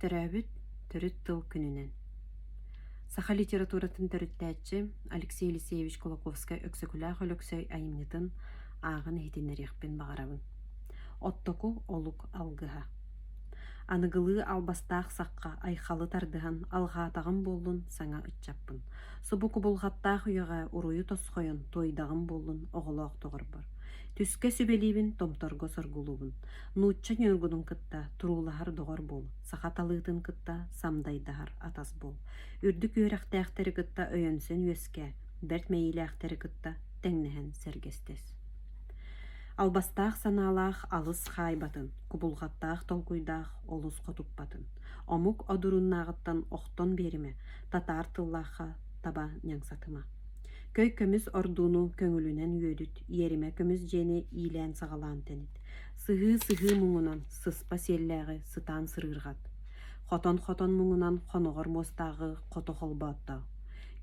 Төрөөбүт төрүт тыл күнүнэн. Саха литературатын төрүттээччи Алексей Елисеевич Кулаковскай-Өксөкүлээх Өлөксөй айымньытын ааҕан иһитиннэриэхпин баҕарабын. Оттоку олук алгыһа. Аныгылыы албастаах сахха айхалы тардыһан алҕаатаҕым буоллун саҥа ыччаппын. Субу кубулҕаттаах үйэҕэ уруйу тосхойон туойдаҕым буоллун оҕолоох доҕорбор. Түскэ сүбэлиибин, томторго соргулуубун. Нуучча ньургунун кытта туруулаһар доҕор буол, саха талыытын кытта самдайдаһар атас буол. Үрдүк үөрэхтээхтэри кытта өйөнсөн үөскээ, бэрт мэйиилээхтэри кытта тэҥнэһэн сэргэстэс. Албастаах санаалаах алыс хаайбатын, кубулҕаттаах толкуйдаах олус хотуппатын. Омук одуруннааҕыттан охтон биэримэ, татаар тыллаахха таба ньаҥсатыма. Көй көмүс ордууну көҥүлүнэн үөдүт, иэримэ көмүс дьиэни иилээн-саҕалаан тэнит. Сыһыы-сыһыы муҥунан сыспа сиэллээҕи сытаан сырыырҕат. Хотон-хотон муҥунан хоноҕор муостааҕы хото холбооттоо.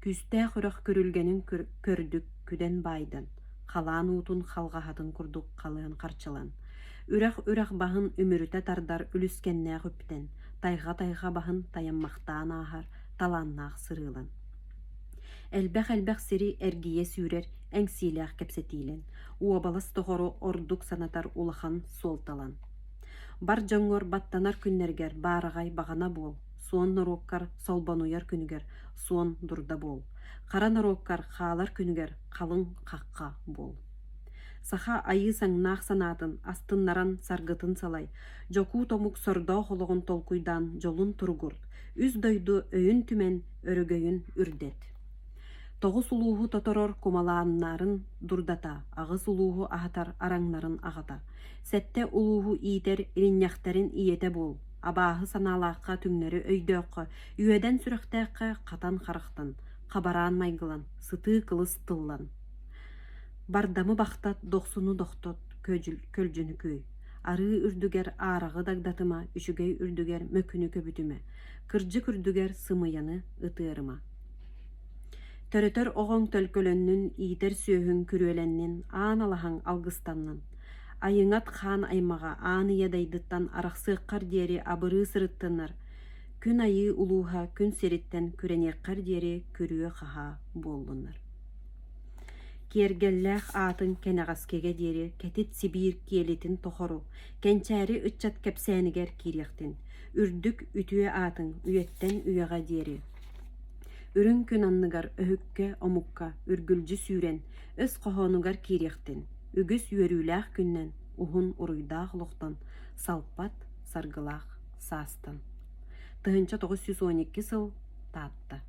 Күүстээх үрэх күрүлгэнин көрдүк күдэн баайдан, халаан уутун халҕаһатын курдук халыан харчылан. Үрэх-үрэх баһын үмүрүтэ тардар үлүскэннээх үптэн, тайҕа-тайҕа баһын тайаммахтаан ааһар талааннаах сырыылан. Элбэх-элбэх сири эргийэ сүүрэр эҥсиилээх кэпсэтиилэн, уобалас доҕору ордук санатар улахан суолталан. Бар дьоҥҥор баттанар күннэргэр баараҕай баҕана буол, суон норуоккар солбонуйар күнүгэр суон дурда буол, хара норуоккар хаалар күнүгэр халыҥ хахха буол. Саха айыы саҥнаах санаатын астыннаран саргытын салай, дьокуут омук сордоох олоҕун толкуйдаан дьолун туругурт, үс дойду өйүн түмэн өрөгөйүн үрдэт. Тоҕус улууһу тоторор кумалааннарын дурдата, аҕыс улууһу аһатар араҥнарын аҕата, сэттэ улууһу иитэр иринньэхтэрин ийэтэ буол, абааһы санаалаахха түҥнэри өйдөөххө, үөдэн сүрэхтээххэ хатан харахтан, хабараан майгылан, сытыы кылыс тыллан. Бардамы бахтат, дохсуну дохтот, көлдьүнү күөй. Арыы үрдүгэр аараҕы дагдатыма, үчүгэй үрдүгэр мөкүнү көбүтүмэ, кырдьык үрдүгэр сымыйаны ытыарыма. Төрөтөр оҕоҥ төлкөлөннүн, иитэр сүөһүҥ күрүөлэннин, аан алаһаҥ алгыстаннын. Айыҥат хаан аймаҕа аан ийэ дайдыттан арахсыаххар диэри абырыы сырыттыннар, күн айыы улууһа күн сириттэн күрэниэххэр диэри күрүө-хаһаа буоллуннар. Киэргэллээх аатын кэнэҕэскигэ диэри кэтит Сибиир киэлитин тохору, кэнчээри ыччат кэпсээнигэр киириэхтин, үрдүк үтүө аатыҥ үйэттэн үйэҕэ диэри. Үрүҥ күн анныгар өһүккэ, омукка үргүлдьү сүүрэн, өс хоһоонугар киириэхтин, үгүс үөрүүлээх күннэн, уһун уруйдаах олохтон, салпат, саргылаах саастан. 1912 сыл Таатта.